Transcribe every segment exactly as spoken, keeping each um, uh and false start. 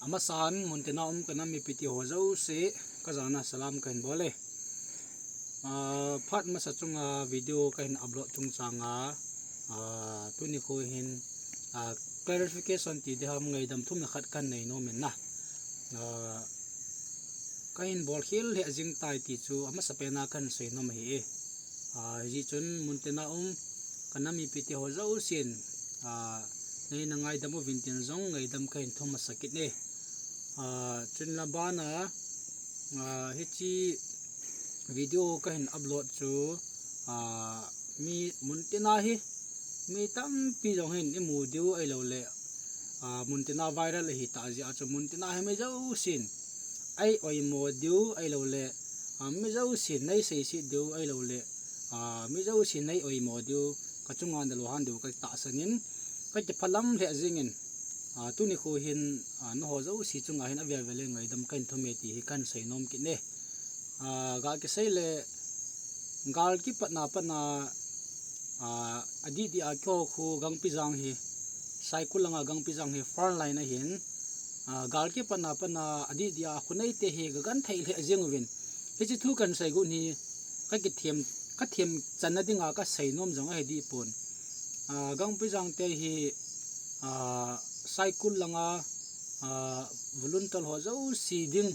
Amasan muntina um kanam mipite ho jouse kajana salam kahin bol e. Ah, phat masa chunga video kahin upload chungchanga, ah, tuni kho hin, ah, clarification ti diham ngaidam thumna khat kahin nei nom in na. Ah, kahin bol khel lheh jing tai ti chu amasapen a kahin sei nom ahi e. Ah, hijeh chun muntina um kanam mipite ho jousen, ah, neina ngaidam uvin tin jong ngaidam kahin thum masa kit e. Ah, chun la bana, ah, hiche video kahin upload chu, ah, mi muntina hi, mi tampi jong hin imu diu ahilouleh, ah, muntina viral ahitah jeh a chu muntina hi mi jousen ei oimo diu ahilouleh, ah, mi jousen nei seiset diu ahilouleh, ah, mi jousen nei oimo diu, kachunga nalou han diu katahsan in, kakiphalam lheh jingin, ah, tuni kho hin, ah, nangho jouse chunga hin avel vel in ngaidam kahin thum e ti hi kahin sei nom kit e. Ah, ga kisei le, gal kipatna patna, ah, adih dih a keiho kho Gangpijang hi, Saikul langa Gangpijang hi front line ahin, ah, gal kipatna patna adih dih a kho neite hi gagenthei lheh jing uvin. Hiche thu kahin sei got hi, kakithem, kathem channa dinga kasei nom jong ahi dih pon. Ah, Gangpijang te hi, ah, Saikul langa, ah, volunteer ho jouse ding,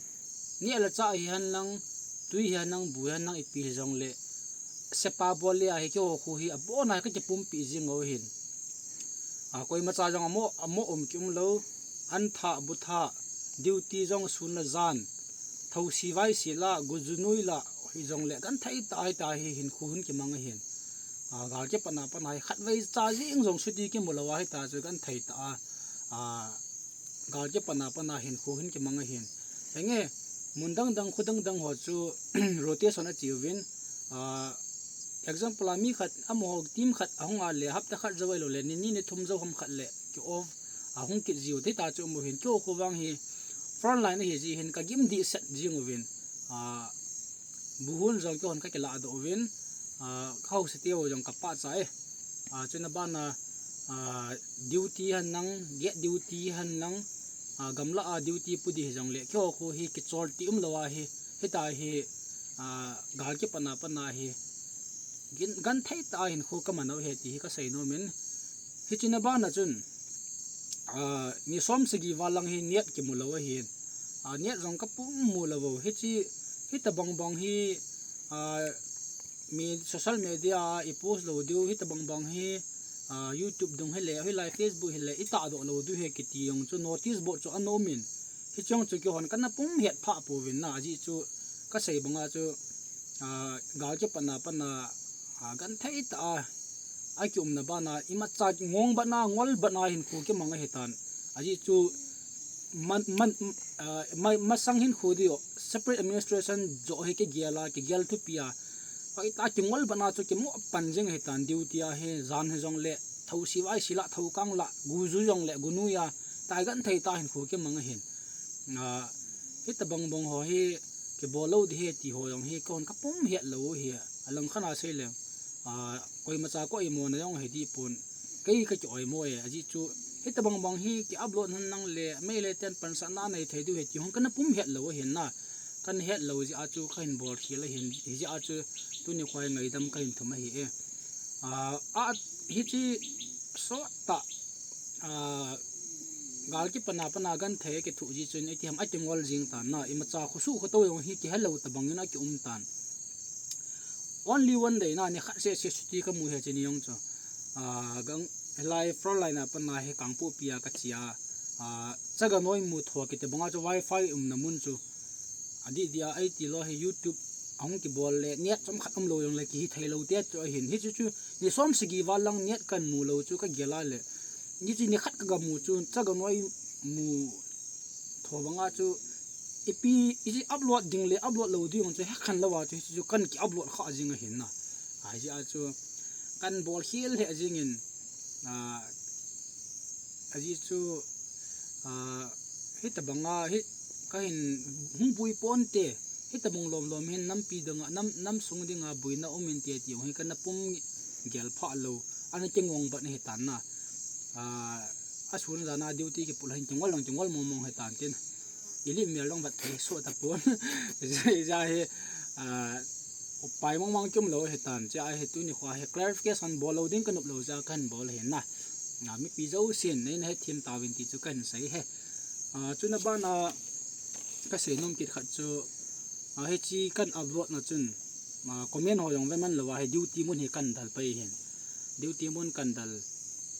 neh le chah hihen lang, tui hihen lang, bu hihen lang, ipi hijongleh, sepa bol le ahi keiho kho hi abona hi kakipumpi jing u ahin. Ah, koimacha jong amo, amo um kium lou, an thah, bu thah, duty jong sun le jan, thousi vaisi la, guju nui la, hijongleh genthei tah a hita hi hinkho hin kimang ahin. Ah, gal kipatna patna hi khatvei cha jeng jong chuti kimu lou a hita chu genthei tah a, ah, gal kipatna patna hinkho hin kimang ahin. Henge, mun dang dang, kho dang dang ho chu rotation ache uvin, ah, example a mi khat, amaho team khat ahung a le, hapta khat jou ahilouleh, ni ni ni thum jou ham khat le ki off ahung kit jiu, hita chu um u ahin, keiho kho vang hi front line ahi jeh hin kagim dih set jing uvin, ah, bu hon jong keihon kakilah doh uvin, ah, kahouse teu jong kapachat e. Ah, chuna bana, ah, duty hen lang, gate duty hen lang, ah, gamlah a duty pu ding hijongleh, keiho kho hi kichol ti um lou a hi, hita hi, ah, gal kipatna patna hi, gen, genthei tah a hinkho kaman u ahi ti hi kasei nom in. Hiche na bana chun, ah, ni som sagi val lang hi net kimu lou ahin, ah, net jong kapum mu lou u. Hiche, hitobang bang hi, ah, mi social media a i post lou diu, hitobang bang hi, ah, YouTube dung hile, hilai Facebook hile, i tahdoh lou diu ahi kiti jong chu notice board chu ana um in. Hiche jong chu keihon kana pum het phah pouvin na, ajeh chu kasei banga chu, ah, gal kipatna patna, ah, genthei tah a akiumna bana, imacha ngong bana, ngol bana hinkho kimang ahitan. Ajeh chu man, man, ah, ma, masang hinkho diu, separate administration joh hi kigel a, kigel thupi a, hoitah a kingol bana chu kimoh pan jing ahitan, duty a hi, jan hijongleh, thousi vaisi la, thoukang la, guju jongleh, gunui a, tai genthei tah a hinkho kimang ahin. Ah, hitobang bang ho hi kibol lou ding ahi ti ho jong hi keihon kapum het lou u ahi, alangkhat a sei leng, ah, koimacha ka oimo na jong ahi dih pon, kei kaki oimo e, ajeh chu hitobang bang hi ki upload hen lang le, meilhei ten pansatna nei thei diu ahi ti hon kana pum het lou ahin na, kana het lou jeh a chu kahin bol khel ahin, hijeh a chu tuni kho hi ngaidam kahin thum ahi e. Ah, a, hiche sot tah, ah, gal kipatna patna genthei akithoh jeh chun itiham akingol jing tan na, imacha khosuh khotou jong hi kihelou tobang in akium tan. Only one day na, ni khat seh seh chuti kamu ahi hiche ni jong chu. Ah, gang, hilai front line a patna hi Kangpokpi a kache a, ah, Chaganoi Mutho kiti banga chu wifi umna mun chu, adih dih a, eiti lou hi YouTube ahung kibol le, net chomkhat umlou jongle kihithei lou te chu ahin. Hichu chu ni som sagi val lang net kamu lou chu kagel a le, hichu ni khat kagamu chu Chaganoi Mutho banga chu ipi, iji upload ding le upload lou ding chu hekhen lou a chu hichu chu kana ki upload kha jing ahin na. Ajeh a chu kana bol khel lheh jingin, ah, ajeh chu, ah, hitobanga hi kahin hung pui ponte, hitobang lom lom hin nampi danga, nam, nam sung dinga boina um inte ti jong hi kana pum gel phah lou, ana kingong bat ahitan na. Ah, asun jana duty kipul hin kingol lang kingol mong mong hitan tin. Ili mel long vat thei so ta pon. Ija hi, ah, upai mong mong kium lo hitan. Chia hi tuni kho hi clarification bol lo ding ka nop lo ja kan bol hin na. Ah, mipi jousen nei na he thim ta vin ti chu kan sei he. Ah, chuna bana ka sei nom kit khat chu, ah, hichi kan upload na chun, ah, comment ho jong ve man lo a hi duty mun hi kan dal pai hin. Duty mun kan dal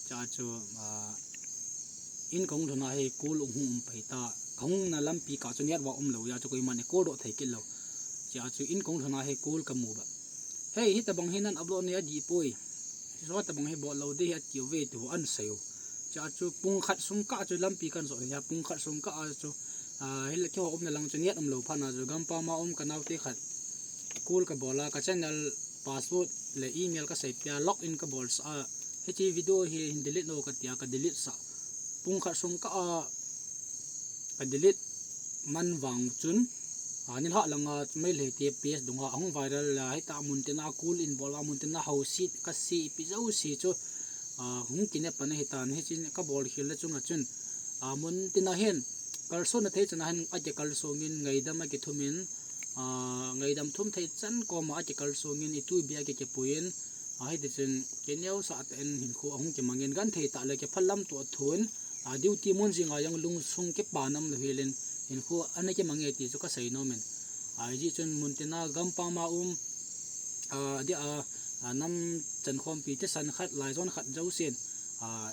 cha chu, ah, in kong thuna hi call um hung um pai ta. Kong na lampi ka chu network um lo ya chu koiman e call doh thei kit lo. Cha chu in kong thuna hi call ka mu ba. Hei, hitabang hi nan upload ni a di poi. Hitabang hi bol lo de hi a ti ve tu an sei u. Cha chu pung khat sung ka chu lampi kan zo ya pung khat sung ka a chu, ah, hila keiho umna lang chu net um lo phat na chu gampam a um ka naote khat call ka bol a ka channel password le email ka sei pia log in ka bol sa a. Hichi video hi hin delete no ka tia ka delete sa. Pung khat sung ka a ka delete man vang chun, ah, nilhah langa Meitei te page dunga ahung viral la hita mun tina call in bol a mun tina hausi ka si ipi jouse chu, ah, hung kine pan ahitan hichi ka bol khel le chunga chun, ah, mun tina hin kalson na thei chana hin a ke kalsong in ngaidam a ke thum in, ah, ngaidam thum thei chan koma a ke kalsong in itu bia ke ke puin, ah, hiti chun ke neo sa ta in hin khu ahung ke mangin gan thei ta le ke phalam to thun, ah, duty mun jinga yang lungsung ke panam lo hilin hin khu ana ke mange ti chu ka sei nom in. Ah, ji chun mun tina gampam a um, ah, dia, ah, nam chan khompi te san khat lai zon khat jousen, ah,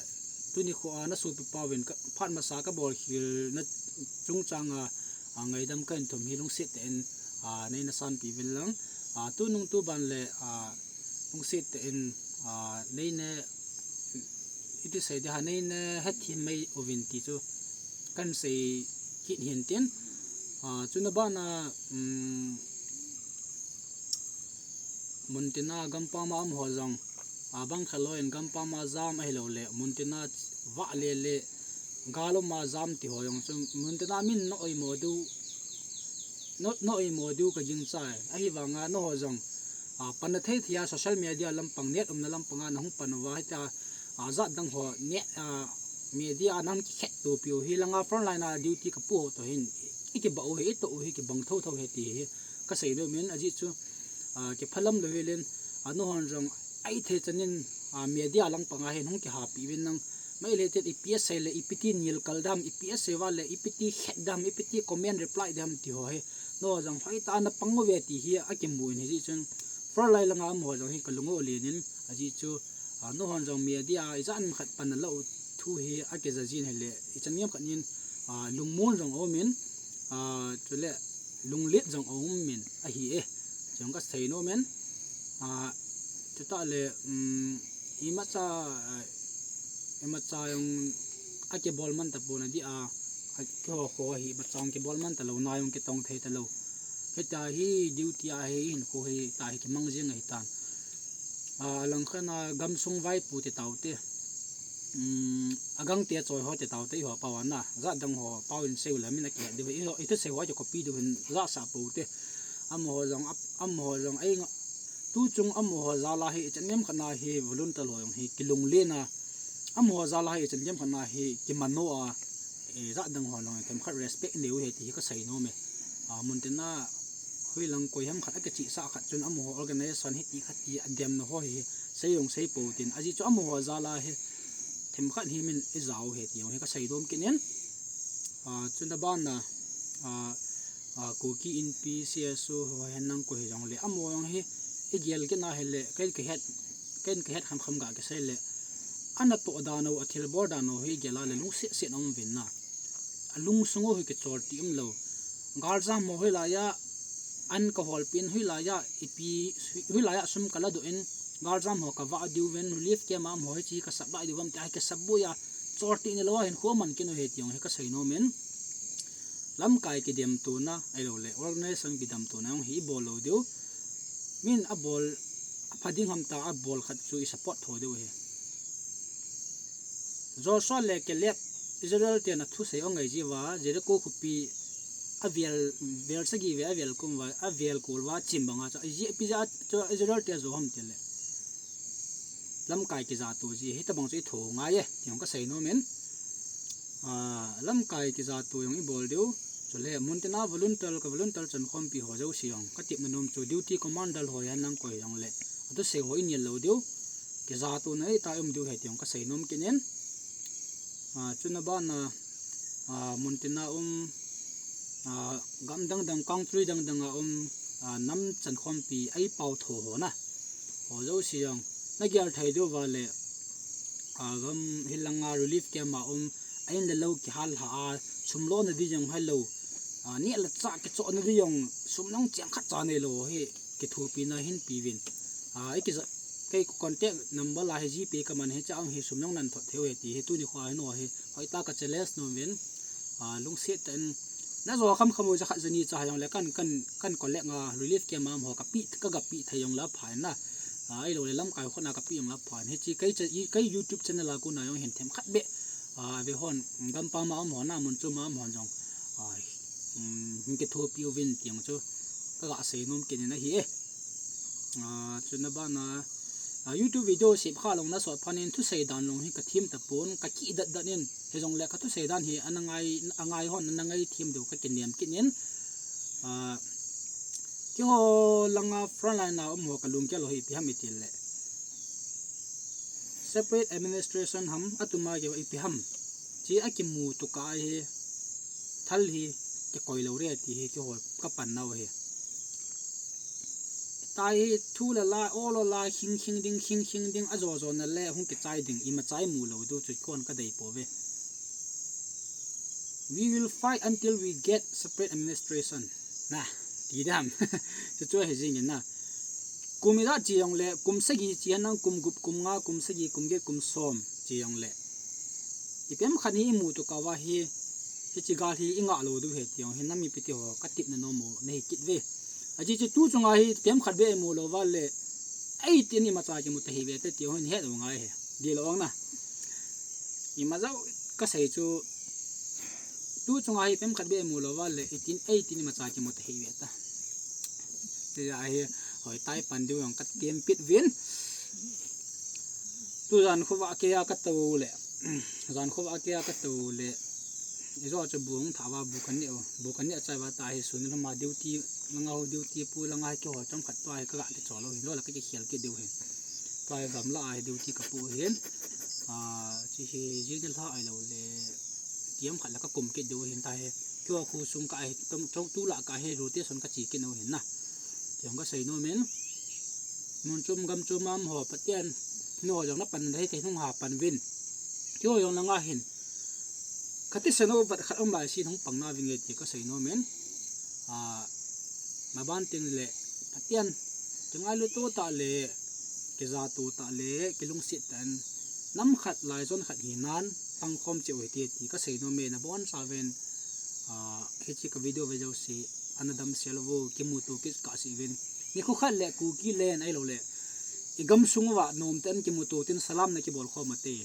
tuni kho a na supi pavin ka, phat masa ka bol khel na chungchang a, ah, ngaidam ka in thum hi lungset te in, ah, nei na san pi vin lang, ah, tu nung tu ban le, ah, lungset te in, ah, nei ne iti sei de ha nei ne het hi mai uvin ti chu kan sei kit hin tin, ah, chuna bana, um, mun tina gampam a um ho jong, ah, bang khat lo in gampam a jam ahi lo le, mun tina vah le le, gal um a jam ti ho jong chu, mun tina min na oi mo du, na, na oi mo du ka jing chai. Ahi vanga na ho jong, ah, pan na thei thei a social media lampang net umna lampang a na hung pan uva hita, ah, jat dang ho net, ah, media a nang ki khet to piu hi langa front line a duty ka pu ho to hin, i ki ba u hi, i to u hi ki bang tho tho he ti hi. Ka sei lo min a ji chu, ah, ke phalam lo hilin, ah, nu hon jong ai thei chanin, ah, media lang panga hin hung ke ha pi vin nang mai le te ipi a sei le ipi ti nil kal dam, ipi a sei va le ipi ti khet dam, ipi ti comment reply dam ti ho hi. Nu jong hoi ta na pang ve ti hi a ke mu in hi ji chun. Front line langa mo jong hi ka lungo lenin a ji chu, ah, nu hon jong media a i jan khat pan lo thu hi a ke ja jin hi le i chan niam khat nin, ah, lungmon jong um in, ah, chule lunglet jong um min ahi e. Jong ka sei nom in, ah, chuta le, um, imacha, ah, imacha jong a ke bol man ta pon a di a, a ke ho ho hi imacha jong ke bol man ta lo na jong ke tong thei ta lo. Hita hi duty a hi hin khu hi ta hi ke mang jing ahi tan. Ah, lang khan a gam sung vaipu te tau te. Um, a gang te choi ho te tau te i ho pau ana. Jat dang ho pau in seu la min a ke di ve i ho i te seu a ke copy du hin ja sa pu te. Amaho jong ap-, amaho jong ei nga, tu chung amaho jal a hi i chan niam khat na hi volunteer ho jong hi ki lunglen a, amaho jal a hi i chan niam khat na hi ki mano a, eh, jat dang ho jong themkhat respect neu he ti hi ka sei nom e. Ah, mun tina hui lang koi ham khat a ke chi sa khat chun amaho organization hi ti khat ti a dem na ho hi sei jong sei po tin a ji chu amaho jal a hi themkhat hi min i jao he ti jong hi ka sei dom kit in. Ah, chun da ban na, ah, ah, Kuki Inpi C S O ho hen nang ko hi jong le, amaho jong hi, i gel kit na hi le, ken ka het, ken ka het kham kham ga ke sei le, ana to dan u, a thil bol dan u hi gel a le lungset set um vin na. A lungsung u hi ke chol ti um lo. Gal jam ho hi la ya, an ka hol pin hi la ya, ipi, hi la ya sum ka la do in, gal jam ho ka va diu vin, relief camp a mo hi chi ka sap la diu vam ti ai ke sap bu ya, chol ti ni lo hin khu man kin u he ti jong hi ka sei nom in. Lamkai ki dem tu na, ai lo le, organization ki dem tu na jong hi bol lo diu. Min a bol, a pha ding ham ta a bol khat chu i support tho diu hi. Joshua le Caleb, Israel te na thu sei ong ngai ji va, Jericho khopi a vel, vel sagi ve, a vel kum va, a vel kul va, chim banga chu, i ji pi ja chu Israel te jo ham ti le. Lamkai ki ja tu ji, hi ta bang chu i tho ngai e, ti jong ka sei nom in. Ah, lamkai kijato jong ibol diu. Chule muntina volunteer, ka volunteer chankhompi ho jouse jong, katepna nom chu duty commander ho hihen lang koi jongle, athusei ho inel lou diu. Kijatona ahitai um diu ahi ti jong kasei nom kit in. Ah, chuna bana, ah, muntina um, ah, gam dang dang, country dang dang a um, ah, nam chankhompi, eipao tho ho na, ho jouse jong nagel thei diu vale, ah, gam hilanga relief camp a um, a in le lou kihal lha a, sum lona di jong helou, ah, neh le chah kichohna di jong sum nung cheng khat cha neilou hi kithopina hin pe uvin. Ah, ikija, kei contact number la hi GPay kaman, hiche a um hi sum nung nan thot thei u ahi ti hi tuni khoa hin o hi hoitah a ka challenge nom uvin. Ah, lungset tah in, najo kham kham u, ja khat ja ni cha hijongle kan, kan, kan collect a, relief camp a um ho kape, kaga pe thei jongle apha in na. Ah, ahiloule lamkai khut na kape jongle apha in. Hiche kei cha, kei YouTube channel a kona jong hin themkhat beh, ah, ve hon, gampam a um ho na, mun chom a um hon jong, ah, um, hin kithopi uvin ti jong chu kaga sei nom kit in ahi e. Ah, chuna bana, ah, YouTube video sep kha lou na sot phat in thusei dan jong hi kathem tapon, kakidat dat in, hijongle kathusei dan hi ana ngai, angai hon ana ngai them diu kakinem kit in. Ah, keiho langa frontline a um ho kalunggel ho hi ipi ham itile, separate administration ham, atuma keiho ipi ham, hiche akimuto kah a hi thal hi kikoi lou re ti hi keiho kapan nau ahi. Tai hi thu le la, o le la, khing khing ding, khing khing ding, ajo jo na le hung kichai ding, imacha imu lou diu chu kon kadei pouve. We will fight until we get separate administration. Na, ti dam. Chu chu ahi jing in na. Kum ijat che jongle, kum sagi che henlang, kum gup, kum nga, kum sagi, kum get, kum som che jongle, ipi ham khat hi imuto kah uva hi, hiche gal hi ingah lou diu ahi ti jong hi nam mipi te ho katepna nom u nahi kit uve. Ajeh chu tu chunga hi ipi ham khat beh imu lou uva le, eighteen imacha kimu tahih uve te ti jong hin het u ngai ahi. Dih lou ong na. Imacha kasei chu, tu chunga hi ipi ham khat beh imu lou uva le, eighteen, eighteen imacha kimu tahih uve ta. Tia hi hoitah a pan diu jong katem pit uvin. Tu jan khovah kei a katou le, jan khovah kei a katou le, ijo chu bu hung thah uva, bu kaneh u, bu kaneh chai uva, tua hi sun lama duty, langa ho duty pu, langa hi keiho chomkhat tua hi kaga kichol u hin, lou le kakikhel kit diu hin. Tua hi gamla a hi duty kapoh u hin. Ah, hiche hi jing nilhah ahiloule, ipi ham khat le kakum kit diu hin, tua hi keiho khosung kah hi, tum, chong tulai kah hi rotation kache kit u hin na. Ti jong kasei nom in. Mun chom gam chom a um ho, Pathen in ho jong napan ding ahi, kei nung ha pan uvin. Keiho jong langa hin katisen u vat khat um lai sin hung pang nauvin nge ti kasei nom in. Ah, maban teng le, Pathen, kingailut tah le, kijato tah le, kilungset tah in, nam khat laijon khat hinan pangkhom cheh u hite ti kasei nom e, nabonchauvin, ah, hiche ka video ve jouse ana damsel uvo, kimuto kit kah seh uvin. Nikho khat le Kuki land ahiloule igamsung uva nomtah in kimuto tin salam nakibol khom ute.